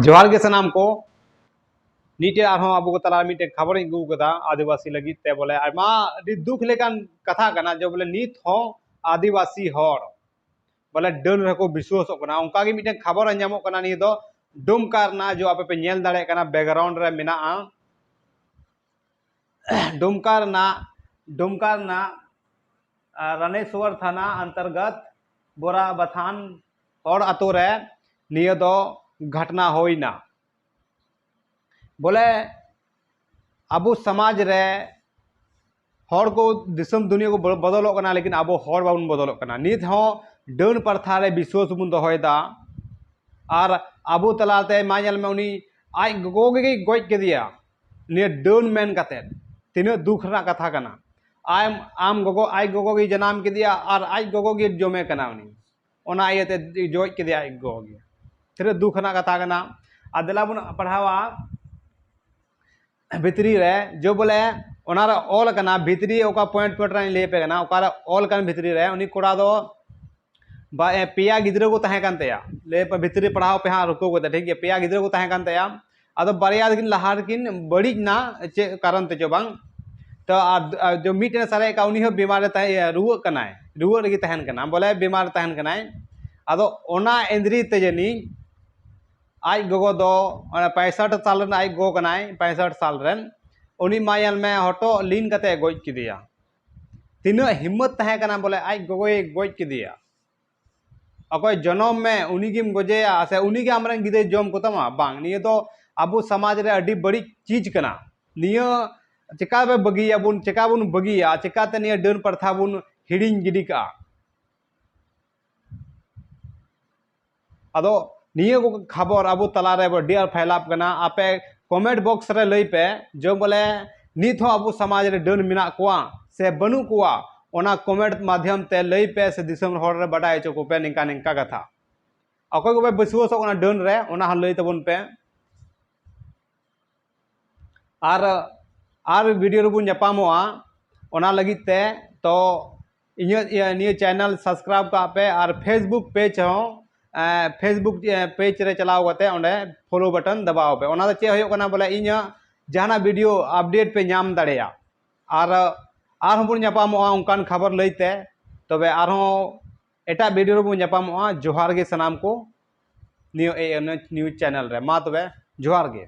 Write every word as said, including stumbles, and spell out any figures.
ᱡᱚᱦᱟᱨ ᱜᱮ ᱥᱟᱱᱟᱢ ᱠᱚ᱾ ᱱᱤᱛᱚᱜ ᱟᱨᱦᱚᱸ ᱟᱵᱚ ᱠᱚ ᱛᱟᱞᱟ ᱨᱮ ᱢᱤᱫᱴᱮᱱ ᱠᱷᱚᱵᱚᱨᱤᱧ ᱟᱹᱜᱩ ᱟᱠᱟᱫᱟ ᱟᱹᱫᱤᱵᱟᱹᱥᱤ ᱞᱟᱹᱜᱤᱫ ᱛᱮ, ᱵᱚᱞᱮ ᱟᱭᱢᱟ ᱟᱹᱰᱤ ᱫᱩᱠ ᱞᱮᱠᱟᱱ ᱠᱟᱛᱷᱟ ᱠᱟᱱᱟ ᱡᱮ ᱵᱚᱞᱮ ᱱᱤᱛ ᱦᱚᱸ ᱟᱹᱫᱤᱵᱟᱹᱥᱤ ᱦᱚᱲ ᱵᱚᱞᱮ ᱰᱟᱹᱱ ᱨᱮᱠᱚ ᱵᱤᱥᱣᱟᱥᱚᱜ ᱠᱟᱱᱟ᱾ ᱚᱱᱠᱟ ᱜᱮ ᱢᱤᱫᱴᱮᱱ ᱠᱷᱚᱵᱚᱨ ᱧᱟᱢᱚᱜ ᱠᱟᱱᱟ, ᱱᱤᱭᱟᱹ ᱫᱚ ᱰᱩᱢᱠᱟ ᱨᱮᱱᱟᱜ, ᱡᱚ ᱟᱯᱮ ᱯᱮ ᱧᱮᱞ ᱫᱟᱲᱮᱭᱟᱜ ᱠᱟᱱᱟ ᱵᱮᱠᱜᱨᱟᱣᱩᱱᱰ ᱨᱮ ᱢᱮᱱᱟᱜᱼᱟ, ᱰᱩᱢᱠᱟ ᱨᱮᱱᱟᱜ, ᱰᱩᱢᱠᱟ ᱨᱮᱱᱟᱜ ᱨᱟᱱᱮᱥᱣᱚᱨ ᱛᱷᱟᱱᱟ ᱚᱱᱛᱚᱨᱜᱚᱛ ᱵᱚᱨᱟ ᱵᱟᱛᱷᱟᱱ ᱦᱚᱲ ᱟᱛᱳ ᱨᱮ ᱱᱤᱭᱟᱹ ᱫᱚ ᱜᱷᱚᱴᱱᱟ ᱦᱩᱭᱱᱟ᱾ ᱵᱚᱞᱮ ᱟᱵᱚ ᱥᱚᱢᱟᱡᱽ ᱨᱮ ᱦᱚᱲ ᱠᱚ, ᱫᱤᱥᱚᱢ ᱫᱩᱱᱤᱭᱟᱹ ᱠᱚ ᱵᱚᱫᱚᱞᱚᱜ ᱠᱟᱱᱟ, ᱞᱮᱠᱤᱱ ᱟᱵᱚ ᱦᱚᱲ ᱵᱟᱵᱚᱱ ᱵᱚᱫᱚᱞᱚᱜ ᱠᱟᱱᱟ᱾ ᱱᱤᱛ ᱦᱚᱸ ᱰᱟᱹᱱ ᱯᱟᱨᱛᱷᱟ ᱨᱮ ᱵᱤᱥᱣᱟᱥ ᱵᱚᱱ ᱫᱚᱦᱚᱭᱮᱫᱟ᱾ ᱟᱨ ᱟᱵᱚ ᱛᱟᱞᱟᱛᱮ ᱢᱟ ᱧᱮᱞ ᱢᱮ, ᱩᱱᱤ ᱟᱡ ᱜᱚᱜᱚ ᱜᱮᱭ ᱜᱚᱡ ᱠᱮᱫᱮᱭᱟ ᱱᱤᱭᱟᱹ ᱰᱟᱹᱱ ᱢᱮᱱ ᱠᱟᱛᱮ᱾ ᱛᱤᱱᱟᱹᱜ ᱫᱩᱠ ᱨᱮᱱᱟᱜ ᱠᱟᱛᱷᱟ ᱠᱟᱱᱟ᱾ ᱟᱢ, ᱟᱢ ᱜᱚᱜᱚ, ᱟᱡ ᱜᱚᱜᱚ ᱜᱮᱭ ᱡᱟᱱᱟᱢ ᱠᱮᱫᱮᱭᱟ ᱟᱨ ᱟᱡ ᱜᱚᱜᱚ ᱜᱮ ᱡᱚᱢᱮ ᱠᱟᱱᱟ ᱩᱱᱤ, ᱚᱱᱟ ᱤᱭᱟᱹᱛᱮ ᱜᱚᱡ ᱠᱮᱫᱮᱭᱟ ᱟᱡ ᱜᱚᱜᱚ ᱜᱮ᱾ ᱛᱤᱱᱟᱹᱜ ᱫᱩᱠ ᱨᱮᱱᱟᱜ ᱠᱟᱛᱷᱟ ᱠᱟᱱᱟ᱾ ᱟᱨ ᱫᱮᱞᱟ ᱵᱚᱱ ᱯᱟᱲᱦᱟᱣᱟ ᱵᱷᱤᱛᱨᱤ ᱨᱮ, ᱡᱚ ᱵᱚᱞᱮ ᱚᱱᱟᱨᱮ ᱚᱞ ᱟᱠᱟᱱᱟ, ᱵᱷᱤᱛᱨᱤ ᱚᱠᱟ ᱯᱚᱭᱮᱱᱴ ᱯᱚᱭᱮᱱᱴ ᱨᱮᱧ ᱞᱟᱹᱭ ᱟᱯᱮ ᱠᱟᱱᱟ, ᱚᱠᱟᱨᱮ ᱚᱞ ᱟᱠᱟᱱ ᱵᱷᱤᱛᱨᱤ ᱨᱮ ᱩᱱᱤ ᱠᱚᱲᱟ ᱫᱚ ᱵᱟ-, ᱮ, ᱯᱮᱭᱟ ᱜᱤᱫᱽᱨᱟᱹ ᱠᱚ ᱛᱟᱦᱮᱸ ᱠᱟᱱ ᱛᱟᱭᱟ᱾ ᱞᱟᱹᱭ ᱯᱮ, ᱵᱷᱤᱛᱨᱤ ᱨᱮ ᱯᱟᱲᱦᱟᱣ ᱯᱮ ᱦᱟᱸᱜ, ᱨᱩᱠᱟᱹᱣ ᱠᱟᱛᱮ, ᱴᱷᱤᱠ ᱜᱮᱭᱟ? ᱯᱮᱭᱟ ᱜᱤᱫᱽᱨᱟᱹ ᱠᱚ ᱛᱟᱦᱮᱸ ᱠᱟᱱ ᱛᱟᱭᱟ᱾ ᱟᱫᱚ ᱵᱟᱨᱭᱟ ᱫᱚᱠᱤᱱ ᱞᱟᱦᱟ ᱨᱮᱠᱤᱱ ᱵᱟᱹᱲᱤᱡ ᱮᱱᱟ, ᱪᱮᱫ ᱠᱟᱨᱚᱱ ᱛᱮᱪᱚ ᱵᱟᱝ᱾ ᱛᱚ ᱟᱨ, ᱟᱨ ᱡᱚ ᱢᱤᱫᱴᱮᱱ ᱥᱟᱨᱮᱡ ᱠᱟ, ᱩᱱᱤ ᱦᱚᱸ ᱵᱤᱢᱟᱨ ᱨᱮ ᱛᱟᱦᱮᱸ, ᱨᱩᱣᱟᱹᱜ ᱠᱟᱱᱟᱭ, ᱨᱩᱣᱟᱹᱜ ᱨᱮᱜᱮ ᱛᱟᱦᱮᱱ ᱠᱟᱱᱟ, ᱵᱚᱞᱮ ᱵᱤᱢᱟᱨ ᱨᱮ ᱛᱟᱦᱮᱱ ᱠᱟᱱᱟᱭ᱾ ᱟᱫᱚ ᱚᱱᱟ ᱮᱸᱫᱽᱨᱤ ᱛᱮ ᱡᱟᱹᱱᱤᱡ ᱟᱡ ᱜᱚᱜᱚ ᱫᱚ, ᱚᱱᱟ ᱯᱚᱸᱭᱥᱚᱴ ᱥᱟᱞ ᱨᱮᱱ ᱟᱡ ᱜᱚᱜᱚ ᱠᱟᱱᱟᱭ, ᱯᱚᱸᱭᱥᱚᱴ ᱥᱟᱞ ᱨᱮᱱ, ᱩᱱᱤ ᱢᱟ ᱧᱮᱞ ᱢᱮ ᱦᱚᱴᱚᱜ ᱞᱤᱱ ᱠᱟᱛᱮ ᱜᱚᱡ ᱠᱮᱫᱮᱭᱟ᱾ ᱛᱤᱱᱟᱹᱜ ᱦᱤᱢᱢᱚᱛ ᱛᱟᱦᱮᱸ ᱠᱟᱱᱟ ᱵᱚᱞᱮ ᱟᱡ ᱜᱚᱜᱚᱭ ᱜᱚᱡ ᱠᱮᱫᱮᱭᱟ? ᱚᱠᱚᱭ ᱡᱚᱱᱚᱢ ᱢᱮ ᱩᱱᱤ ᱜᱮᱢ ᱜᱚᱡᱮᱭᱟ ᱥᱮ ᱩᱱᱤ ᱜᱮ ᱟᱢᱨᱮᱱ ᱜᱤᱫᱽᱨᱟᱹᱭ ᱡᱚᱢ ᱠᱚᱛᱟᱢᱟ? ᱵᱟᱝ, ᱱᱤᱭᱟᱹ ᱫᱚ ᱟᱵᱚ ᱥᱚᱢᱟᱡᱽ ᱨᱮ ᱟᱹᱰᱤ ᱵᱟᱹᱲᱤᱡ ᱪᱤᱡᱽ ᱠᱟᱱᱟ᱾ ᱱᱤᱭᱟᱹ ᱪᱮᱠᱟ ᱵᱚ ᱵᱟᱹᱜᱤᱭᱟᱵᱚᱱ, ᱪᱮᱠᱟ ᱵᱚᱱ ᱵᱟᱹᱜᱤᱭᱟ, ᱪᱮᱠᱟᱛᱮ ᱱᱤᱭᱟᱹ ᱰᱟᱹᱱ ᱯᱨᱚᱛᱷᱟ ᱵᱚᱱ ᱦᱤᱲᱤᱧ ᱜᱤᱰᱤ ᱠᱟᱜᱼᱟ? ᱟᱫᱚ ᱱᱤᱭᱟᱹ ᱠᱚ ᱠᱷᱚᱵᱚᱨ ᱟᱵᱚ ᱛᱟᱞᱟᱨᱮ ᱟᱹᱰᱤ ᱟᱸᱴ ᱯᱷᱟᱭᱞᱟᱯ ᱠᱟᱱᱟ᱾ ᱟᱯᱮ comment box ᱨᱮ ᱞᱟᱹᱭ ᱯᱮ ᱡᱮ ᱵᱚᱞᱮ ᱱᱤᱛ ᱦᱚᱸ ᱟᱵᱚ ᱥᱚᱢᱟᱡᱽ ᱨᱮ ᱰᱟᱹᱱ ᱢᱮᱱᱟᱜ ᱠᱚᱣᱟ ᱥᱮ ᱵᱟᱹᱱᱩᱜ ᱠᱚᱣᱟ, ᱚᱱᱟ comment ᱢᱟᱫᱷᱭᱚᱢ ᱛᱮ ᱞᱟᱹᱭ ᱯᱮ ᱥᱮ ᱫᱤᱥᱚᱢ ᱦᱚᱲ ᱨᱮ ᱵᱟᱰᱟᱭ ᱦᱚᱪᱚ ᱠᱚᱯᱮ ᱱᱤᱝᱠᱟ ᱱᱤᱝᱠᱟ ᱠᱟᱛᱷᱟ᱾ ᱚᱠᱚᱭ ᱠᱚᱯᱮ ᱵᱤᱥᱣᱟᱥᱚᱜ ᱠᱟᱱᱟ ᱰᱟᱹᱱ ᱨᱮ, ᱚᱱᱟ ᱦᱚᱸ ᱞᱟᱹᱭ ᱛᱟᱵᱚᱱ ᱯᱮ᱾ ᱟᱨ, ᱟᱨ video ᱨᱮᱵᱚᱱ ᱧᱟᱯᱟᱢᱚᱜᱼᱟ, ᱚᱱᱟ ᱞᱟᱹᱜᱤᱫ ᱛᱮ ᱛᱚ ᱤᱧᱟᱹᱜ ᱤᱭᱟᱹ, ᱱᱤᱭᱟᱹ channel subscribe ᱠᱟᱜ ᱯᱮ ᱟᱨ Facebook page ᱦᱚᱸ Facebook page ᱨᱮ ᱪᱟᱞᱟᱣ ᱠᱟᱛᱮ ᱚᱸᱰᱮ follow button ᱫᱟᱵᱟᱣ ᱯᱮ᱾ ᱚᱱᱟ ᱫᱚ ᱪᱮᱫ ᱦᱩᱭᱩᱜ ᱠᱟᱱᱟ, ᱵᱚᱞᱮ ᱤᱧᱟᱹᱜ ᱡᱟᱦᱟᱱᱟᱜ video update ᱯᱮ ᱧᱟᱢ ᱫᱟᱲᱮᱭᱟᱜᱼᱟ᱾ ᱟᱨ ᱟᱨᱦᱚᱸ ᱵᱚᱱ ᱧᱟᱯᱟᱢᱚᱜᱼᱟ ᱚᱱᱠᱟᱱ ᱠᱷᱚᱵᱚᱨ ᱞᱟᱹᱭᱛᱮ᱾ ᱛᱚᱵᱮ ᱟᱨᱦᱚᱸ ᱮᱴᱟᱜ video ᱨᱮᱵᱚᱱ ᱧᱟᱯᱟᱢᱚᱜᱼᱟ᱾ ᱡᱚᱦᱟᱨ ᱜᱮ ᱥᱟᱱᱟᱢ ᱠᱚ ᱱᱤᱭᱟᱹ ᱮ ᱮᱱ ᱮᱭᱤᱪ news channel ᱨᱮ᱾ ᱢᱟ ᱛᱚᱵᱮ ᱡᱚᱦᱟᱨ ᱜᱮ᱾